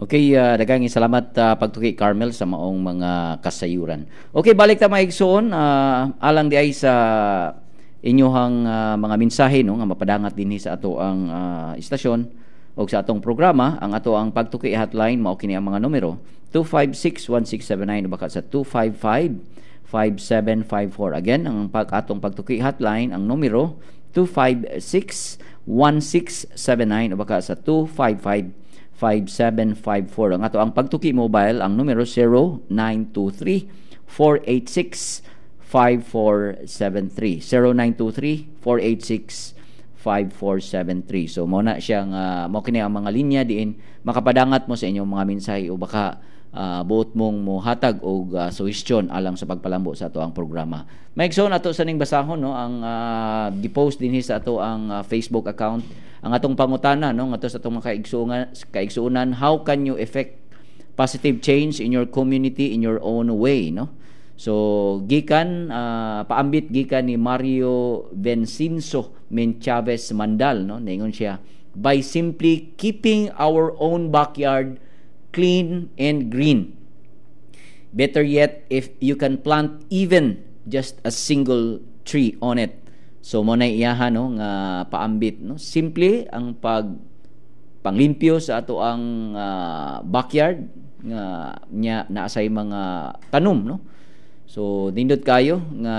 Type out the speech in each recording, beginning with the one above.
Okay, daghang salamat, pagtuki Carmel, sa maong mga kasayuran. Okay, balik ta, mga igsoon, alang diay sa inyohang mga mensahe, no, nga mapadangat dinhi sa ato ang istasyon o sa atong programa. Ang ato ang Pagtuki hotline, mao kini ang mga numero: 256-1679 o baka sa 255-5754. Again, ang atong Pagtuki hotline, ang numero 256-1679 o baka sa 255 5754. Ang ato ang Pagtuki mobile, ang numero 0923 486 5473. 0923 486 5473. So mo na siya nga mo kini ang mga linya diin makapadangat mo sa inyong mga mensahe o baka buot mong mohatag og suhestyon alang sa pagpalambo sa ato ang programa. Mga igsoon, ato sa ning basahon, no, ang gipost dinhi sa ato ang Facebook account, ang atong pangutana, no, ngadto sa atong mga kaigsuonan: how can you effect positive change in your community in your own way, no? So gikan paambit gikan ni Mario Vencinso Menchavez Mandal, no, ningon siya, "By simply keeping our own backyard clean and green. Better yet, if you can plant even just a single tree on it." So mo na iyaha, no, nga paambit, no. Simple ang pag panglimpyo sa ato ang backyard nga nya naa say mga tanom, no. So nindot kayo nga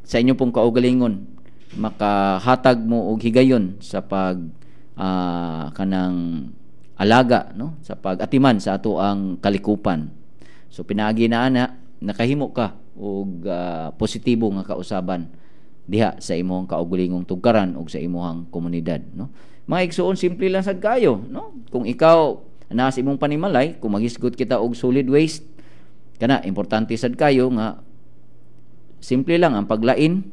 sa inyo pong kaugalingon makahatag mo og higayon sa pag kanang alaga, no, sa pag-atiman sa ato ang kalikupan. So pinaagi na ana, nakahimo ka og positibo nga kausaban diha sa imong kaugalingong tugkaran ug sa imong komunidad, no. Mga igsuon, simple lang sad kayo, no. Kung ikaw naa sa imong panimalay, kung maghisgot kita og solid waste, kana importante sad kayo nga simple lang ang paglain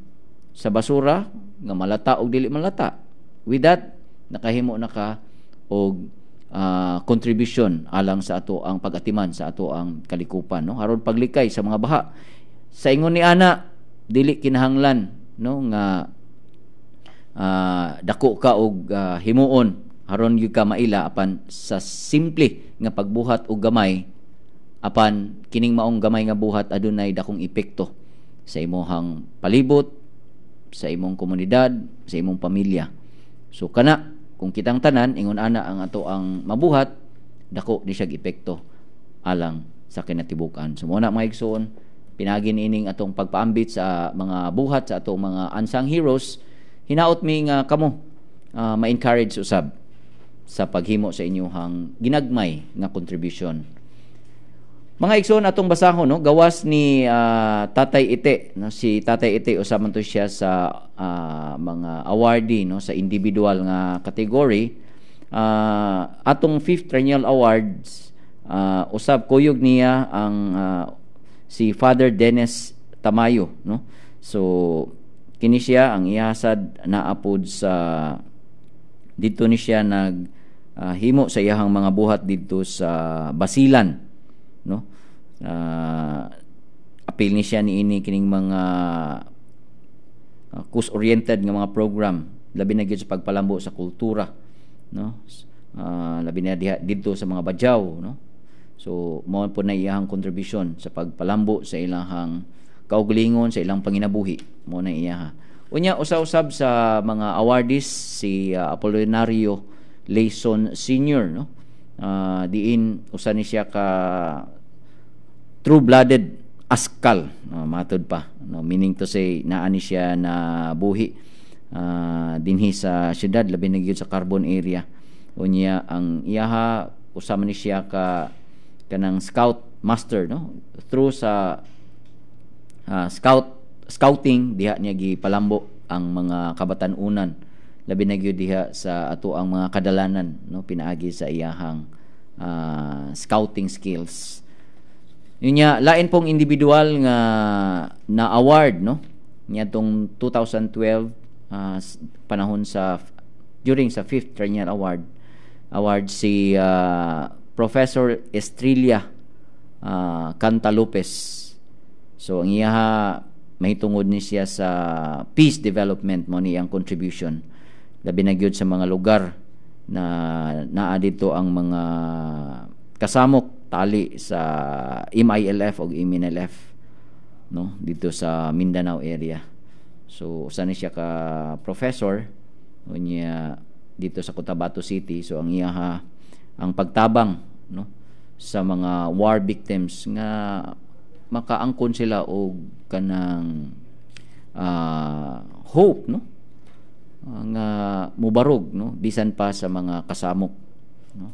sa basura nga malata og dili malata. With that, nakahimo na ka og contribution alang sa ato ang pag-atiman sa ato ang kalikupan, no, aron paglikay sa mga baha. Sa ingon ni ana, dili kinahanglan, no, nga dako ka og himuon aron gyud ka maila, apan sa simple nga pagbuhat og gamay, apan kining maong gamay nga buhat adunay dakong epekto sa imong palibot, sa imong komunidad, sa imong pamilya. So kana, kung kitang tanan ingon ana ang ato ang mabuhat, dako ni siya epekto alang sa kinatibukan. So mo na, mga igsoon, pinaagi niining atong pagpaambit sa mga buhat sa atong mga unsung heroes, hinaot mi nga kamo ma-encourage usab sa paghimo sa inyong ginagmay nga contribution. Mga igsoon, atong basahon, no, gawas ni Tatay Ite, no. Si Tatay Ite, usa man to siya sa mga awardee, no, sa individual nga category. Atong fifth triennial awards, usab kuyog niya ang si Father Dennis Tamayo, no. So kini siya, ang iyasad naapod sa dito ni siya nag himo sa iyahang mga buhat didto sa Basilan, no. Apil ni siya niini kining mga cause oriented nga mga program, labi na gyud sa pagpalambo sa kultura, no, labi na diha didto sa mga Badjao, no. So mao po na iyahang contribution sa pagpalambo sa ilahang kaugalingon, sa ilang panginabuhi. Mo na iyaha. Unya, usa-usab sa mga awardees si Apolinario Layson Sr., no, diin usa ni siya ka true-blooded askal, no, matud pa, no, meaning to say naa ni siya na buhi dinhi sa syudad, labi na gyud sa Carbon area. Unya ang iyaha, usa man ni siya ka kanang scout master, no. Through sa scouting diha niya gipalambo ang mga kabatan-unan, labi na gyud diha sa ato ang mga kadalanan, no, pinaagi sa iyahang scouting skills. Yun nga, lain pong individual nga na award, no, niadtong 2012, panahon sa during sa fifth triennial award, si Professor Estrella Canta Lopez. So ang iyaha, mahitungod ni siya sa peace development. Mo ni ang contribution, labi na gyud sa mga lugar na naa dito ang mga kasamok tali sa MILF o MNLF, no, dito sa Mindanao area. So usa ni siya ka professor unya dito sa Cotabato City. So ang iyaha ang pagtabang, no, sa mga war victims nga makaangkon sila og kanang hope, no, nga mubarog, no, bisan pa sa mga kasamok, no.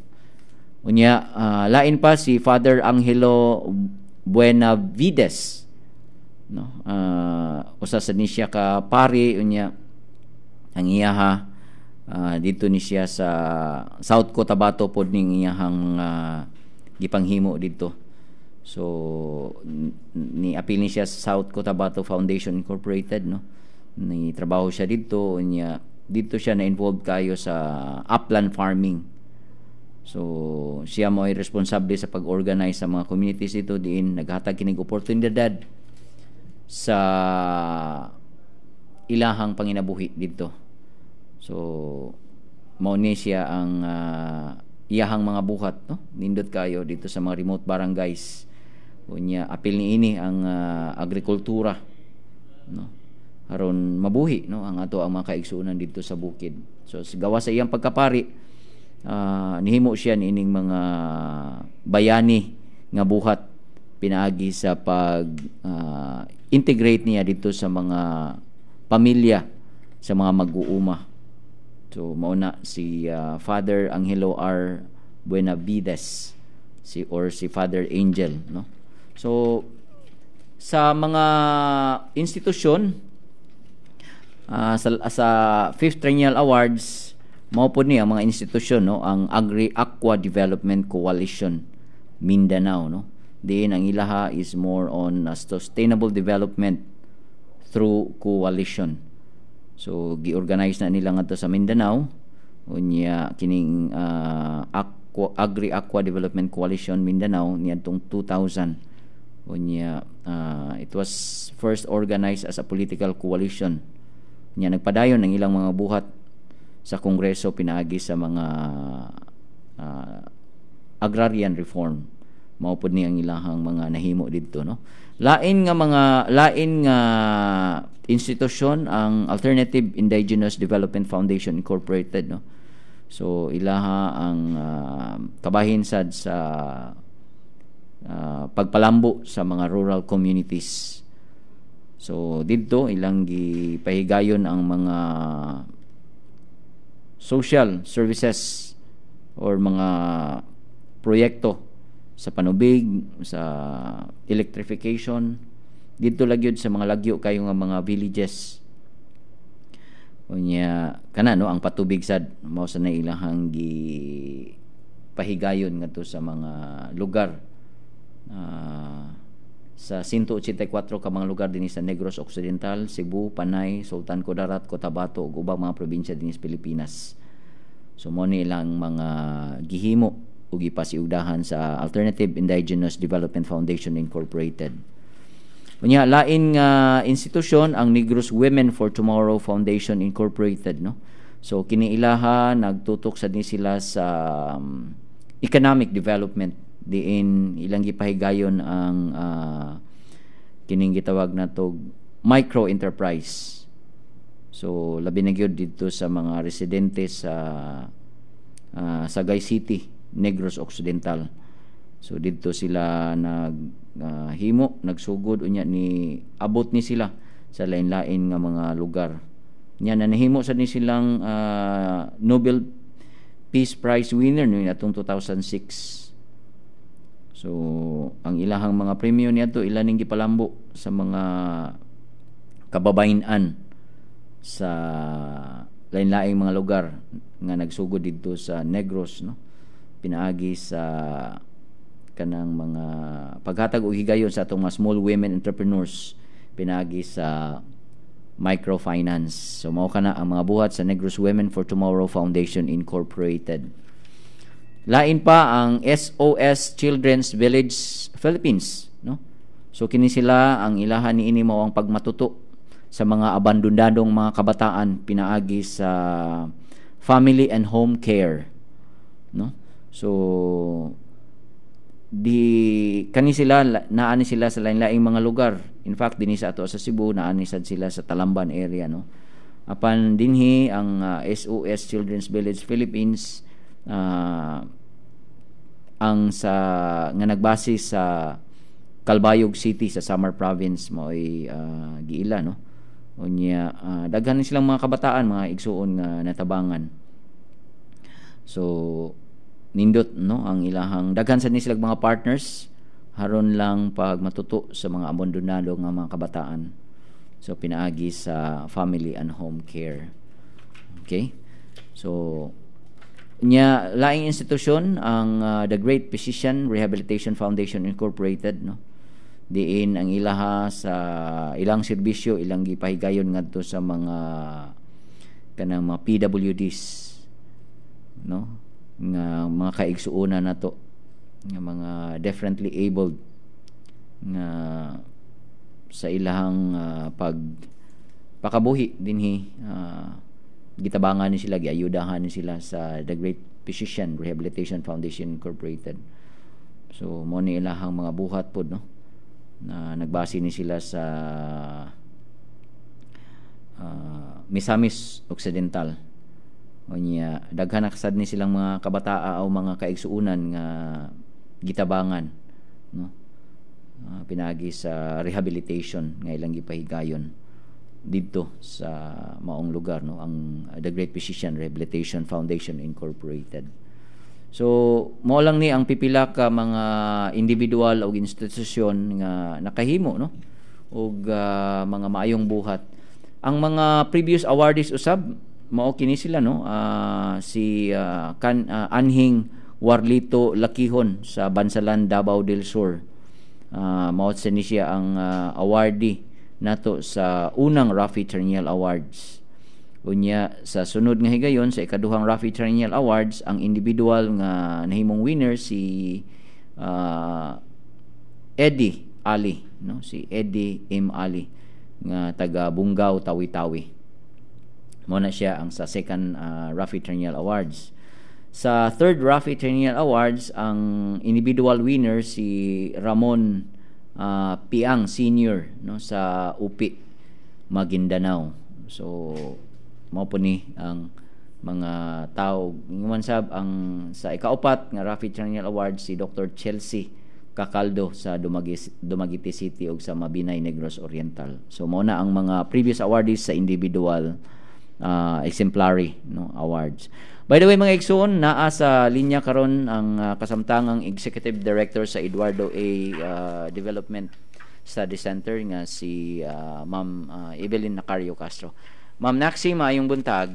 Unya lain pa si Father Angelo Buenavides, no, usa sa ni siya ka pari. Unya ang iyaha dito ni siya sa South Cotabato pod ning iyahang gipanghimo didto. So ni apil ni siya sa South Cotabato Foundation Incorporated, no. Ni trabaho siya didto. Unya didto siya na involved kayo sa upland farming. So siya mo ay responsable sa pag-organize sa mga communities dito diin naghatag kinig oportunidad sa ilahang panginabuhi didto. So mao ni siya ang iyahang mga buhat, no, nindot kayo dito sa mga remote barangays. Unya apil niini ang agrikultura, no, aron mabuhi, no, ang ato ang mga kaigsuonan didto sa bukid. So gawa sa iyang pagkapari, nihimo siya niining mga bayani nga buhat pinaagi sa pag integrate niya dito sa mga pamilya, sa mga mag-uuma. So mao na si Father Angelo R. Buenavides si or si Father Angel, no. So sa mga institusyon, sa Fifth Triennial Awards, mao pod ni ang mga institusyon, no, ang Agri Aqua Development Coalition Mindanao, no, diin ang ilaha is more on sustainable development through coalition. So gi-organize na nila ngadto sa Mindanao. Unya kining Agri Aqua Development Coalition Mindanao niadtong 2000. Unya it was first organized as a political coalition. Nya nagpadayon ang ilang mga buhat sa Kongreso pinaagi sa mga agrarian reform. Mao pod ni ang ilahang mga nahimo didto, no. Lain nga mga lain nga institusyon ang Alternative Indigenous Development Foundation Incorporated, no. So ilaha ang kabahin sad sa pagpalambo sa mga rural communities. So didto ilang gipahigayon ang mga social services or mga proyekto sa panubig, sa electrification didto lang gyud sa mga lagyo kayo nga mga villages. Unya kana, no, ang patubig sad mao sa na ilahang gi pahigayon ngadto sa mga lugar sa 184 ka mga lugar dinhi sa Negros Occidental, Cebu, Panay, Sultan Kudarat, Cotabato ug ubang mga probinsya dinhi sa Pilipinas. So mo ni ilang mga gihimo ug gipasiugdahan sa Alternative Indigenous Development Foundation Incorporated. Unya lain nga institusyon ang Negros Women for Tomorrow Foundation Incorporated, no. So kini ilaha nagtutok sad ni sila sa economic development diin ilang gipahigayon ang kining gitawag natog micro enterprise. So labi na gyud didto sa mga residente sa Sagay City, Negros Occidental. So didto sila nag himo, nagsugod, unya ni abot ni sila sa lain-lain nga mga lugar. Nya na nahimo sad ni silang Nobel Peace Prize winner no atong 2006. So ang ilahang mga premyo niadto ila ning gipalambo sa mga kababayen-an sa lain-laing mga lugar nga nagsugod didto sa Negros, no, pinaagi sa kanang mga paghatag og higayon sa atong mga small women entrepreneurs pinaagi sa microfinance. So mao kana ang mga buhat sa Negros Women for Tomorrow Foundation Incorporated. Lain pa ang SOS Children's Village Philippines, no. So kini sila ang ilahan niini mao ang pagmatuto sa mga abandonadong mga kabataan pinaagi sa family and home care, no. So Di kani sila naa ni sila sa lain-laing mga lugar. In fact, dinhi sa ato sa Cebu, naa ni sad sila sa Talamban area, no? Apan dinhi ang SOS Children's Village Philippines, ang sa nga nagbase sa Calbayog City sa Samar Province, mao'y giila, no? Unya daghan ni silang mga kabataan, mga igsuon, nga natabangan. So nindot, no, ang ilahang daghan sad ni sila mga partners haron lang pag matuto sa mga abandonado nga mga kabataan. So pinaagi sa family and home care. Okay, so nya laing institusyon ang The Great Physician Rehabilitation Foundation Incorporated, no? Diin ang ilaha sa ilang serbisyo, ilang gipahigayon ngadto sa mga kanang mga PWDs, no, nga mga kaigsuonan nato nga mga differently abled, nga sa ilahang pag pakabuhi dinhi, gitabangan ni sila, giayudahan ni sila sa The Great Physician Rehabilitation Foundation Incorporated. So mo ni ilahang mga buhat pod, no, na nagbase ni sila sa Misamis Occidental. Unya daghan na kasad ni silang mga kabataa o mga kaigsuonan nga gitabangan, no, pinaagi sa rehabilitation nga ilang gipahigayon didto sa maong lugar, no, ang The Great Physician Rehabilitation Foundation Incorporated. So mao lang ni ang pipila ka mga individual o institusyon nga nakahimo, no, og mga maayong buhat. Ang mga previous awardees usab mao kini sila, no? Si kan Anhing Warlito Lakihon sa Bansalan, Davao del Sur. Mao ni siya ang awardee nato sa unang Raffy Trenial Awards. Unya sa sunod nga higayon, sa ikaduhang Raffy Trenial Awards, ang individual nga nahimong winner si Eddie Ali, no, si Eddie M Ali nga taga Bungao, Tawi-Tawi. Mo na siya ang sa second Raffy Trenial Awards. Sa third Raffy Trenial Awards, ang individual winner si Ramon Piang Senior, no, sa Upi, Maguindanao. So mao po ni ang mga tao. Ingon sab ang sa ikaupat nga Raffy Trenial Awards, si Dr. Chelsea Cacaldo sa Dumaguete City ug sa Mabinay, Negros Oriental. So mao na ang mga previous awardees sa individual exemplary, no, awards. By the way, mga igsoon, naa sa linya karon ang kasamtangang Executive Director sa Eduardo A. Development Study Center nga si Ma'am Evelyn Nacario Castro. Ma'am Naxi, maayong buntag.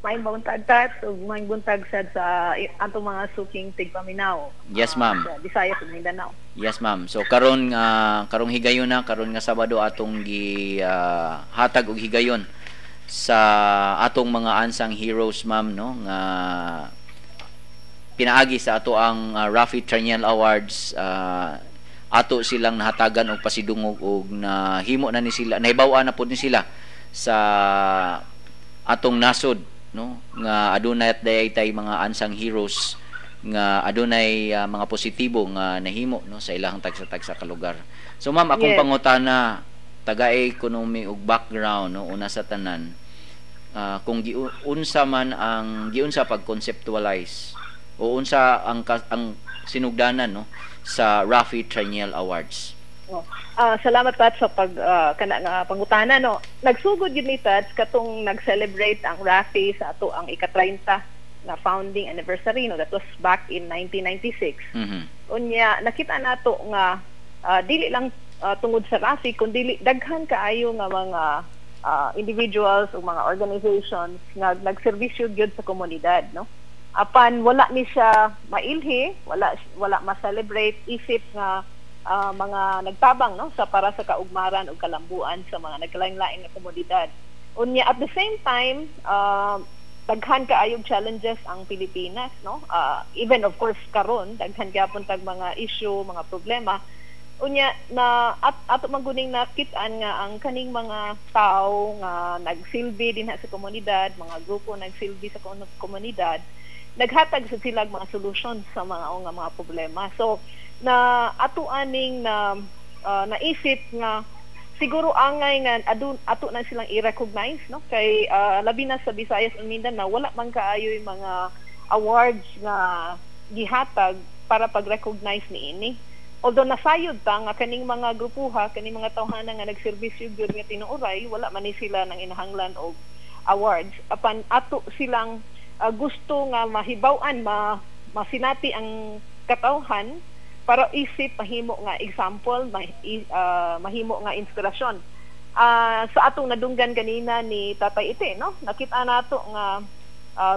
Maayong buntag, Tats, ug maayong buntag sad sa atong mga suking tigpaminaw. Yes, ma'am. Sa Visayas ug Mindanao. Yes, ma'am. So karon nga karong higayon na, karon nga Sabado, atong gi hatag og higayon sa atong mga unsung heroes, ma'am, no, nga pinaagi sa ato ang Raffy Trenial Awards, ato silang nahatagan og pasidungog og nahimo na ni sila, nahibaw-an na pud ni sila sa atong nasod, no, nga adunay at dayay tay mga unsung heroes nga adunay mga positibo nga nahimo, no, sa ilahang tagsa-tagsa ka lugar. So ma'am, akong pangutana, tagay kuno mi og background, no, una sa tanan, kung giunsa man ang giunsa pag-conceptualize o unsa ang sinugdanan, no, sa Raffy Trenial Awards? Oh. Salamat, Pat, sa pag kana nga pangutana, no. Nagsugod gyud ni, Tats, katong nag-celebrate ang Raffy sa ato ang ika-30 na founding anniversary, no. That was back in 1996. Unya nakita nato nga dili lang tungod sa Raffy kundi daghan kaayo nga mga individuals o mga organizations nga nagserbisyo gyud sa komunidad, no. Apan wala ni siya mailhi, wala wala ma-celebrate isip nga mga nagtabang, no, sa para sa kaugmaran ug kalambuan sa mga nagkalain-lain nga komunidad. Unya at the same time, daghan kaayog challenges ang Pilipinas, no? Even of course karon daghan gyapon tag mga issue, mga problema. Unya na at ato maguning nakit-an nga ang kaning mga tao nga nagsilbi dinha sa komunidad, mga grupo nagsilbi sa komunidad, naghatag sa sila mga solusyon sa mga nga mga problema. So Na ato aning na naisip nga siguro angay nga adun ato na silang i-recognize, no, kay labi na sa Visayas ug Mindanao, wala man kaayo yung mga awards nga gihatag para pag-recognize niini. Although nasayod ta nga kaning mga grupuha, kaning mga tawhana nga nagserbisyo gyud nga tinuoray, wala man ni sila nang inahanglan og awards, apan ato silang gusto nga mahibaw-an, masinati ang katawhan para isip mahimo nga example, mahimo nga inspirasyon. Sa atong nadunggan kanina ni Tatay Ite, no, nakita nato nga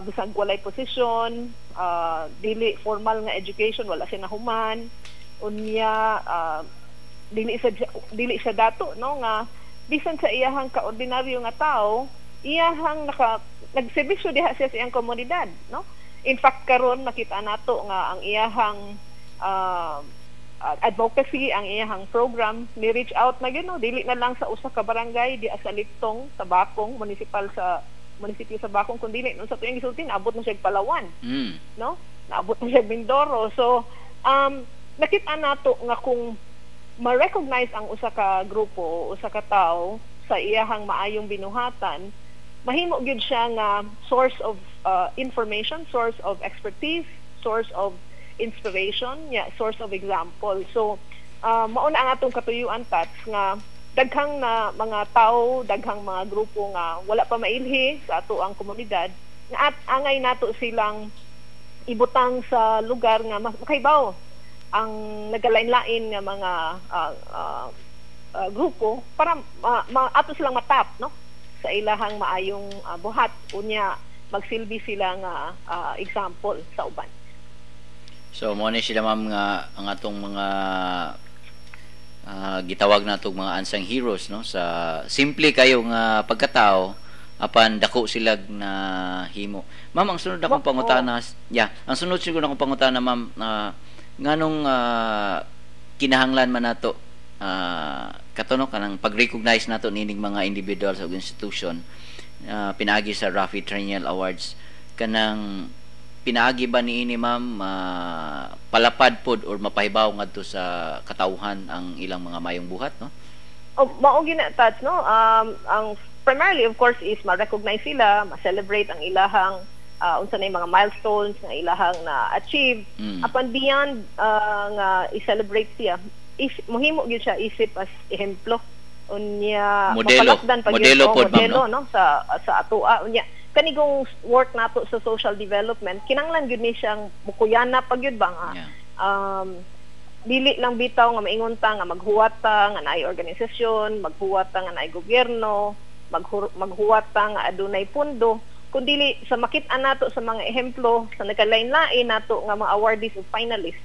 bisag walay posisyon, dili formal nga education, wala siya nahuman, unya dili siya dato, no, nga bisan sa iyahang kaordinaryo nga tao, iyahang nagserbisyo diha siya sa iyang komunidad, no. In fact, karon makita nato nga ang iyahang advocacy, ang iyahang program ni reach out na gyud, no, dili na lang sa usa ka barangay di sa Litong sa Bakong municipal, sa munisipyo sa Bakong, kundi no, sa tuyang gisulti, naabot na siya Palawan, no, naabot na siya Mindoro. So nakita nato nga kung ma-recognize ang usa ka grupo o usa ka tawo sa iyahang maayong binuhatan, mahimo gyud siya nga source of information, source of expertise, source of inspiration, yeah, source of example. So mao na ang atong katuyuan, Tats, nga daghang na mga tao, daghang mga grupo nga wala pa mailhi sa ato ang komunidad, nga at angay nato silang ibutang sa lugar nga makahibaw ang nagalain-lain nga mga grupo para ato silang matap, no, sa ilahang maayong buhat, unya magsilbi sila nga example sa uban. So mo ni sila, ma'am, nga ang atong mga gitawag nato mga unsung heroes, no, sa simple kayo nga pagkatao apan dako sila na himo. Ma'am, ang sunod akong pangutana, yeah, ang sunod siguro akong pangutana, ma'am, nganong kinahanglan man nato kato, no, kanang pag-recognize nato nining mga individuals o institution pinaagi sa Raffy Triennial Awards? Kanang pinaagi ba niini, ma'am, palapad pod or mapahibaw ngadto sa katawhan ang ilang mga mayong buhat, no? Oh, mao gyud na, Tats, no. Ang primarily, of course, is ma-recognize sila, ma-celebrate ang ilahang unsa na yung mga milestones nga ilahang na achieve. Apan beyond nga i-celebrate siya, is mohimo gyud siya isip as ehemplo, unya modelo. Mapalakdan pa gyud, modelo oh, pod, ma'am, modelo, no, sa atoa. Unya kanigong work nato sa social development, kinanglan gyud ni siyang mukuyana pa gyud ba nga dili lang bitaw nga maingon ta nga maghuwat ta nga naay organisasyon, maghuwat ta nga naay gobyerno, maghuwat ta nga adunay pundo, kundi sa makit-an nato sa mga ehemplo sa nagkalain-lain nato nga mga awardees ug finalists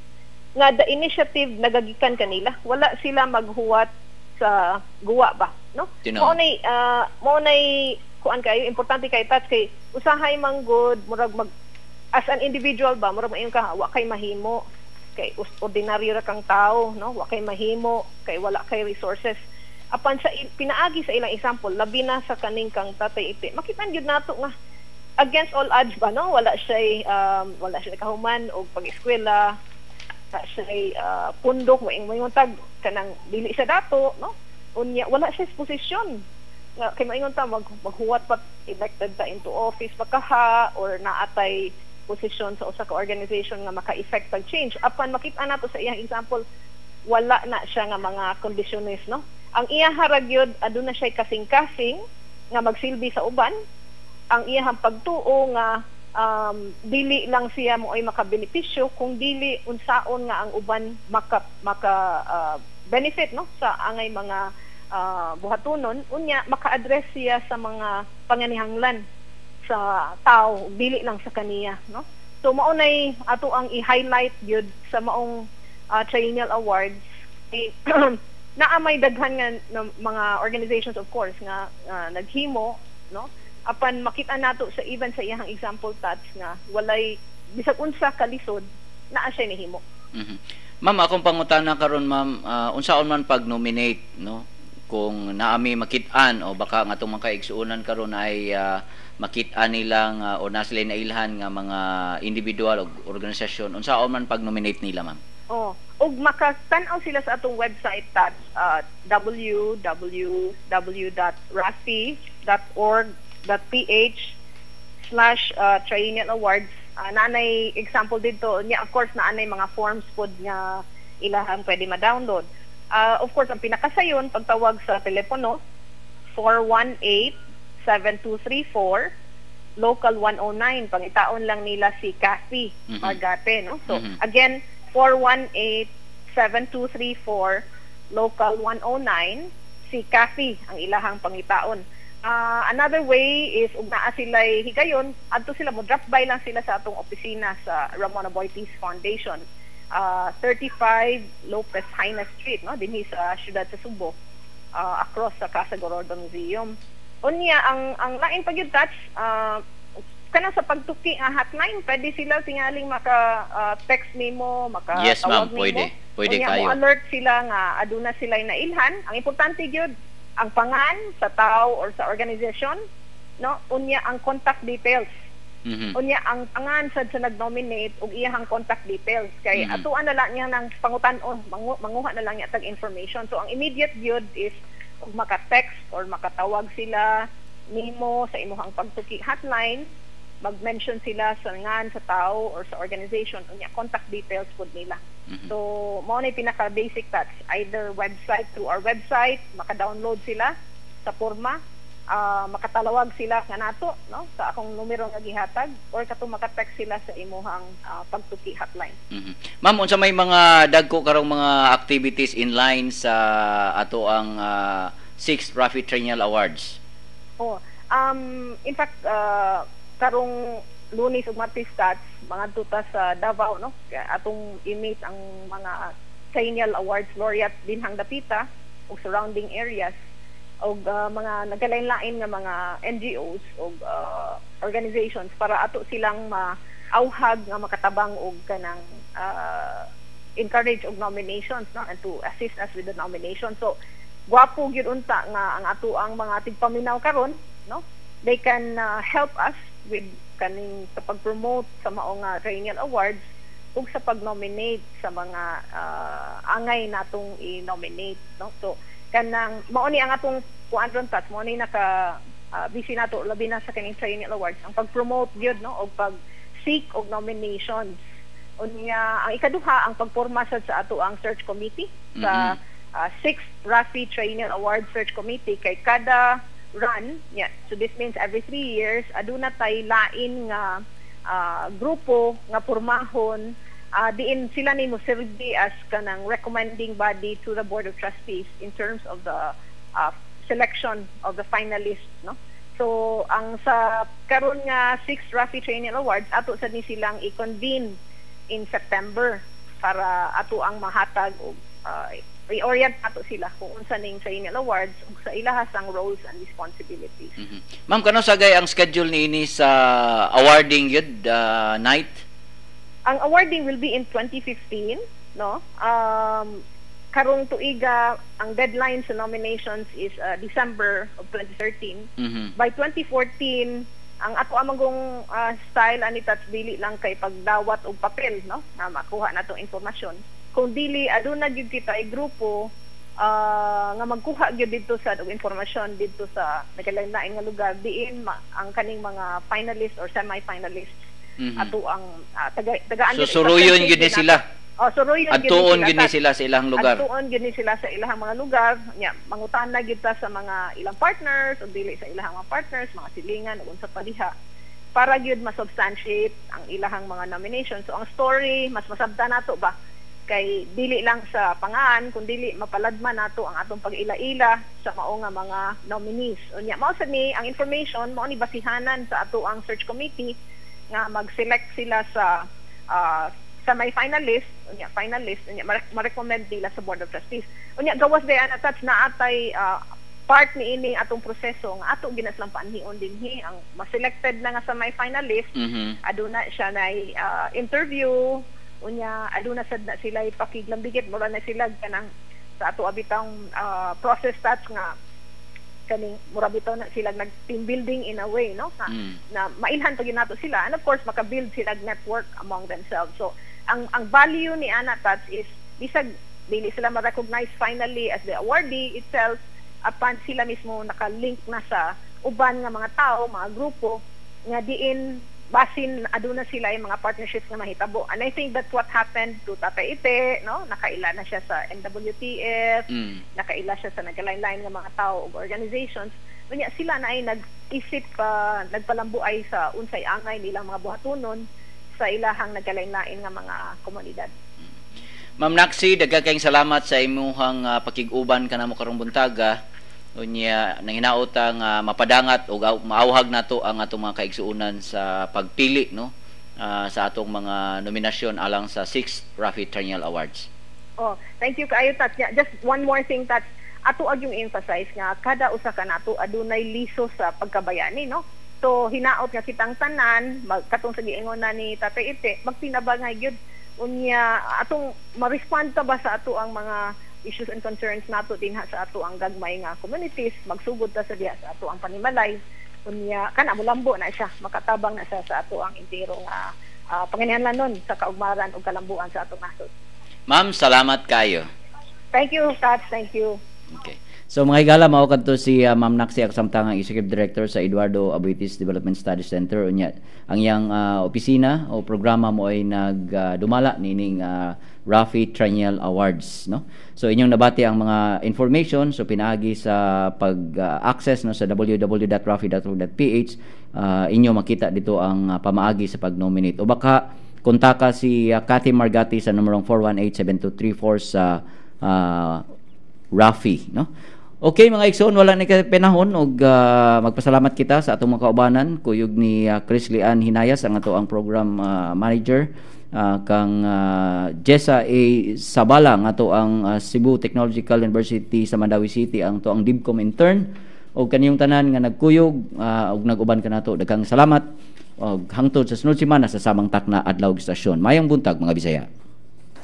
nga the initiative nagagikan kanila, wala sila maghuwat sa guwa ba, no? Tinuod. Mao nay kuan kayo, importante kay, Tats, kay usahay man gud murag mag as an individual ba, murag maingon ka wa kay mahimo kay ordinaryo ra kang tao, no, wa kay mahimo kay wala kay resources. Apan sa pinaagi sa ilang example, labi na sa kaning kang Tatay Ite, makita gyud nato nga against all odds ba, no, wala siya nakahuman og pag-eskwela, wala siya pundok, moingon tag kanang dili siya dato, no, unya wala siya posisyon nga kay maingon ta maghuwat pa, elected ta into office pa kaha or naatay posisyon sa usa ka organization nga maka-effect pag change. Apan makita nato sa iyang example, wala na siya nga mga kondisyones, no. Ang iyang ra gyud, aduna siya kasing-kasing nga magsilbi sa uban, ang iyang pagtuo nga dili lang siya mo ay makabenepisyo kung dili unsaon nga ang uban maka maka benefit, no, sa angay mga buhatunon, unya maka-address siya sa mga panganihanglan sa tao, dili lang sa kaniya, no. So mao nay ato ang i-highlight gyud sa maong Triennial Awards. Eh, naa may daghan nga na mga organizations, of course, nga naghimo, no, apan makita nato sa even sa iyang example, Tats, nga walay bisag unsa kalisod, naa siya nihimo. Ma'am, akong pangutana karon, ma'am, unsaon man pag-nominate, no? Kung naami makit-an o baka nga atong mga kaigsuonan karon ay makit-an nila nga o na sila nailhan nga mga individual o organisasyon, unsaon man pag-nominate nila, ma'am? Oh, ug makatan-aw sila sa atong website, that's www.rafi.org.ph/triennial awards. Naanay example dito niya. Of course, naanay mga forms pod nga ilahang pwede ma-download. Of course, ang pinakasayon, pagtawag sa telepono, 418-7234 local 109. Pangitaon lang nila si Kathy Margate, no? So again, 418-7234 local 109, si Kathy ang ilahang pangitaon. Another way is ug naa sila higayon, adto sila, mo drop by lang sila sa atong opisina sa Ramon Aboitiz Foundation. 35 Lopez Jaena Street, no, dinhi sa siyudad sa Sugbo, across sa Casa Gorordo Museum. Unya, ang lain pa gyud, Tats, kanang sa pagtuki nga hotline, pwede sila tingaling maka text nimo, maka Yes, ma'am, tawag nimo. Pwede. Pwede Unya, kayo. Mo alert sila nga aduna sila nailhan. Ang importante gyud, ang pangan sa tao or sa organization, no? Unya, ang contact details. Unya, ang pangan sad sa nag-nominate ug iyahang contact details kay atuan na lang niya ng pangutan-on, manguha na lang niya tag information. So ang immediate gyud is ug maka-text or makatawag sila nimo sa imuhang pagtuki hotline, mag-mention sila sa ngan sa tao or sa organization, unya contact details pud nila. So mao na pinaka basic, touch either website, through our website maka-download sila sa forma, makatalawag sila nga nato, no, sa akong numero nga gihatag or katong maka-text sila sa imuhang pagtuki hotline. Ma'am, unsa may mga dagko karong mga activities in line sa ato ang 6th Rafi Triennial Awards? Oh, in fact, karong Lunes ug Martes, Tats, mga ta sa Davao, no? Kaya atong i-meet ang mga Triennial Awards laureate dinhang dapita ug surrounding areas og mga nagkalain-lain nga mga NGOs ug organizations para ato silang maauhag nga makatabang og kanang encourage og nominations, no, and to assist us with the nomination. So gwapo gyud unta nga ang ato ang mga tigpaminaw karon, no, they can help us with kaning sa pag-promote sa mao nga Triennial Awards ug sa pag-nominate sa mga angay natong i-nominate, no? So kanang mao ni ang atong kuan ron, Tats, mao ni naka busy nato labi na sa kaning Triennial Awards, ang pag-promote gyud, no, og pag seek og nominations. Unya, ang ikaduha, ang pagporma sad sa ato ang search committee sa sixth Rafi Triennial Award Search Committee, kay kada run, yeah, so this means every 3 years aduna tay lain nga grupo nga pormahon, diin sila ni mo serve as kanang recommending body to the board of trustees in terms of the selection of the finalists, no? So ang sa karon nga six Rafi Triennial Awards, ato sad ni silang i-convene in September para ato ang mahatag og i-orient ato sila kung unsa ning Triennial Awards ug sa ilahang roles and responsibilities. Ma'am, kano sagay ang schedule niini sa awarding yun night? Ang awarding will be in 2015, no? Karong tuiga, ang deadline sa nominations is December of 2013. By 2014, ang ato amang style ani, Tats, dili lang kay pagdawat og papel, no, nga makuha natong impormasyon. Kung dili, aduna gyud kita ay grupo nga magkuha gyud didto sa og impormasyon didto sa nagkalain-lain nga lugar diin ang kaning mga finalists or semi-finalists ato ang tagaan. So suruyon gyud ni sila. Oh, suruyon gyud ni Adtuon sila, gyud ni Tats. Sila sa ilang lugar. Adtuon gyud ni sila sa ilahang mga lugar. Nya, mangutana gyud ta sa mga ilang partners o dili sa ilahang mga partners, mga silingan ug unsa pa diha para gyud ma-substantiate ang ilahang mga nomination. So ang story mas masabta nato ba, kay dili lang sa pangaan kun dili mapaladman nato ang atong pag-ila-ila sa mao nga mga nominees. Unya, mao sad ni ang information, mao ni basihanan sa ato ang search committee nga mag-select sila sa semi-finalist, unya finalist, unya ma-recommend nila sa board of trustees. Unya, gawas day ana, Tats, naa tay part ni ini atong proseso nga ato ginaslang paanhion dinhi ang ma-selected na nga semi-finalist. Aduna siya na interview, unya aduna sad na sila ipakiglambigit, mura na sila kanang sa ato abitang process, Tats, nga kaning mura bitaw na sila nag team building in a way, no, na, na mailhan pa gyud nato sila and of course maka-build sila network among themselves. So Ang value ni ana, Tats, is bisag dili sila ma-recognize finally as the awardee itself, apan sila mismo naka-link na sa uban nga mga tao, mga grupo nga diin basin aduna sila yung mga partnerships nga mahitabo. And I think that's what happened to Tatay Ite, no? Nakaila na siya sa NWTF, nakaila siya sa nagkalain-lain nga mga tao ug organizations. Unya sila na ay nag-isip, nagpalambuay sa unsay angay nilang mga buhatonon sa ilahang nagkalain-lain nga mga komunidad. Ma'am Naxi, daghan kayong salamat sa imuhang pakig-uban kanamo karong buntaga. Unya nanginaot nga mapadangat og maawhag nato ang atong mga kaigsuonan sa pagpili, no, sa atong mga nominasyon alang sa 6th Raffy Triennial Awards. Oh, thank you kaayo, Tats. Yeah, just one more thing, Tats. Ato gyung emphasize nga kada usa ka nato adunay liso sa pagkabayani, no? So hinaot nga kitang tanan mag, katong sa giingon na ni Tatay Ite, magtinabangay gyud. Unya atong ma-respond ta ba sa ato ang mga issues and concerns nato dinha sa ato ang gagmay nga communities, magsugod ta sa diha sa ato ang panimalay. Unya kana mulambo na siya, makatabang na siya sa ato ang entero nga panginahanglanon sa kaugmaran ug kalambuan sa atong nasod. Ma'am, salamat kayo. Thank you, Tats. Thank you. Okay. So mga higala, mao kadto si Ma'am Naxi Agsamtang, ang Executive Director sa Eduardo Aboitiz Development Studies Center. Unya ang iyang opisina o programa mo ay nagdumala nining Raffy Triennial Awards, no. So inyong nabati ang mga information, so pinaagi sa pag-access, no, sa www.raffy.org.ph, inyo makita dito ang pamaagi sa pag-nominate o baka kontaka si Cathy Margati sa numerong 418-7234 sa Raffy, no. Okay mga igsoon, wala ni kay panahon og magpasalamat kita sa atong mga kaubanan, kuyog ni Chris Lian Hinayas, ang ato ang program manager, kang Jessa A. Sabala, ang ato ang Cebu Technological University sa Mandaue City, ang to ang DIBCOM intern, og kaniyong tanan nga nagkuyog og nag-uban kanato, daghang salamat og hangtod sa sunod semana sa samang takna, adlaw ug istasyon. Mayong buntag, mga Bisaya.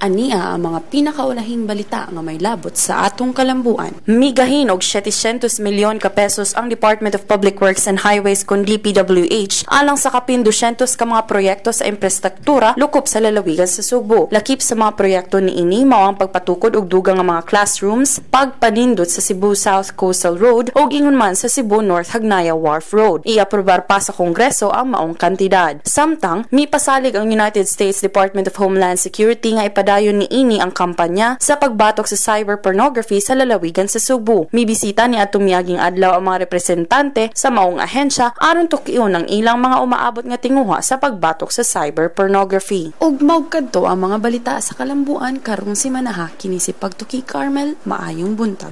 Ania ang mga pinakaulahing balita nga may labot sa atong kalambuan. Migahin og 700 milyon ka pesos ang Department of Public Works and Highways kon DPWH alang sa kapin 200 ka mga proyekto sa infrastruktura lukop sa lalawigan sa Sugbo. Lakip sa mga proyekto niini mao ang pagpatukod og dugang nga mga classrooms, pagpanindot sa Cebu South Coastal Road ug ingon man sa Cebu North Hagnaya Wharf Road. Iaprobar pa sa Kongreso ang maong kantidad. Samtang mipasalig ang United States Department of Homeland Security nga ipadayon niini ang kampanya sa pagbatok sa cyber pornography sa lalawigan sa Sugbo. Mibisita ni atong miaging adlaw ang mga representante sa maong ahensya aron tukion ang ilang mga umaabot nga tinguha sa pagbatok sa cyber pornography. Ug mao kadto ang mga balita sa kalambuan karong simanaha. Kini si Pagtuki Carmel, maayong buntag.